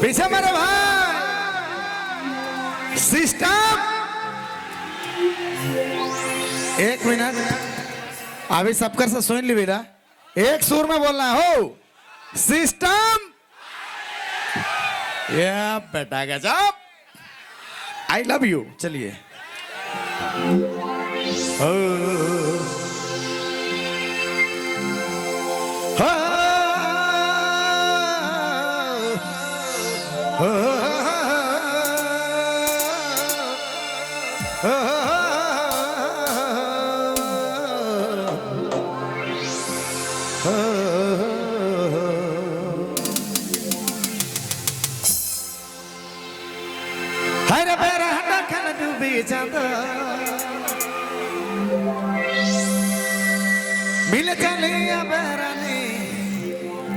पीछे मेरे भाई सिस्टम। एक मिनट, अभी सबकर से सुन ली बेटा, एक सुर में बोलना है हो सिस्टम। ये बेटा गजब, I love you. चलिए हो, हो, हो, हर बेरा दखन डूबी जांदा मिल चलिया बेरानी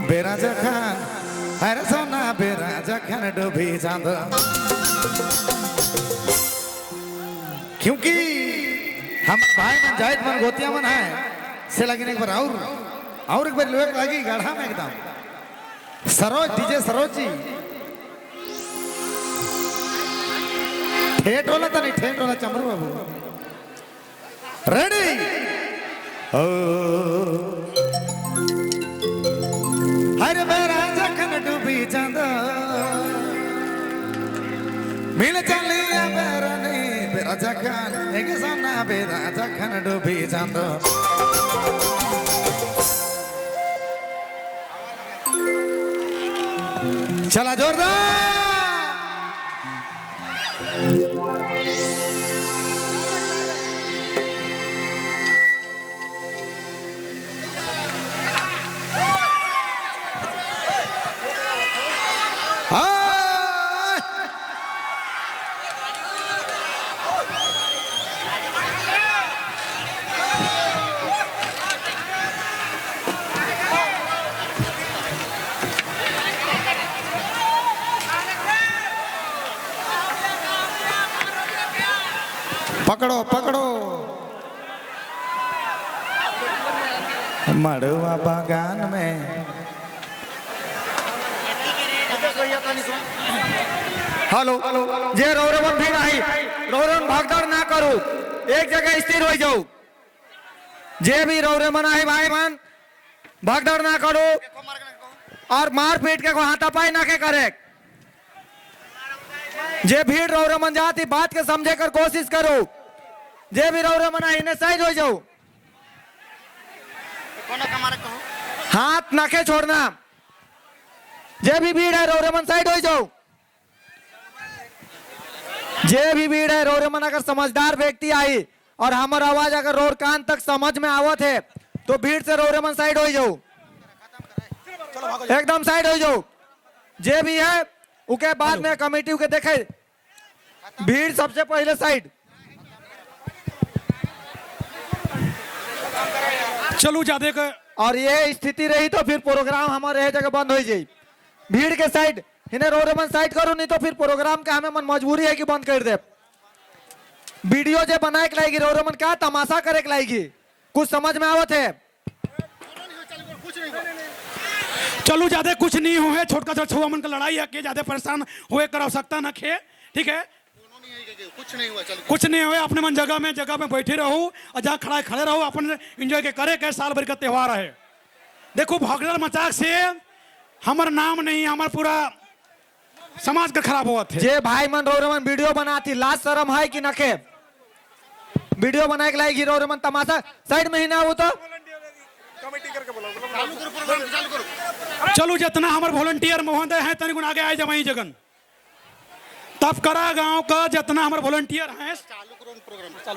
बेरा जखन हर सोना बेरा जखन डूबी जांदा। क्योंकि हम भाई मन जायत मन गोतिया मन है से लगिन एक बार और एक बार लोग लगी गाढ़ा में एकदम। सरोज डीजे सरोज जी ठेठ वाला तो नहीं, ठेठ वाला चमरू बाबू रेडी। हर बेरा जखन डूबी जांदा मिल चलिया बेरा नहीं बेरा जखन एक सोना बेरा जखन डूबी जांदा। चला जोरदार। पकड़ो पकड़ो मड़ुआ बागान में। हेलो, जे रौरवन भी नहीं रौरवन भागदौड़ ना करू, एक जगह स्थिर हो जाओ। जे भी रौरवन आई भाई मन भागदौड़ ना करो और मार पीट के को हाथापाई ना के करे। जे भीड़ रौरवन जाती बात के समझे कर कोशिश करो। जे भी रौरवन आई इन्हें साइड हो जाओ, हाथ नाके छोड़ना। जे भी भीड़ है रौरवन साइड हो जाओ। जे भी भीड़ है रौरवन अगर समझदार व्यक्ति आई और हमार आवाज अगर रोर कान तक समझ में आवत है तो भीड़ से रौरवन साइड हो जाओ, एकदम साइड हो जाओ। जे भी है उके बाद में कमेटी के देखे, भीड़ सबसे पहले साइड। चलू ज्यादा के। और ये स्थिति रही तो फिर प्रोग्राम हमारे यह जगह बंद हो जाए। भीड़ के साइड इन्हें रोडमन साइड करो, नहीं तो फिर प्रोग्राम के हमें मन मजबूरी है कि बंद कर दे। वीडियो जे बनाए के लाएगी रोडमन क्या तमाशा करे के लाएगी, कुछ समझ में आवत है? चलू ज्यादा कुछ नहीं हुए, छोटका छोटा छुआ मन का लड़ाई है के ज्यादा परेशान हुए कर आवश्यकता न खे, ठीक है? कुछ नहीं हुआ, चलो कुछ नहीं हुए, अपने मन जगह में बैठे रहो और जहाँ खड़ा खड़े रहो, अपन एंजॉय के करे के साल भर का त्योहार है। देखो भगदड़ मचाक से हमार नाम नहीं हमार पूरा समाज का खराब हुआ थे। जे भाई मन रोरमन वीडियो बनाती लाज शर्म है कि नखे? वीडियो बनाए के लाएगी रोरमन तमाशा साइड में ही ना हो तो चालू करो प्रोग्राम चालू करो। चलो जितना हमारे वॉलंटियर महोदय हैं तनिक आगे आए जब जगन तब करा गांव का जितना हमारे वॉलंटियर हैं चालू करो प्रोग्राम चालू।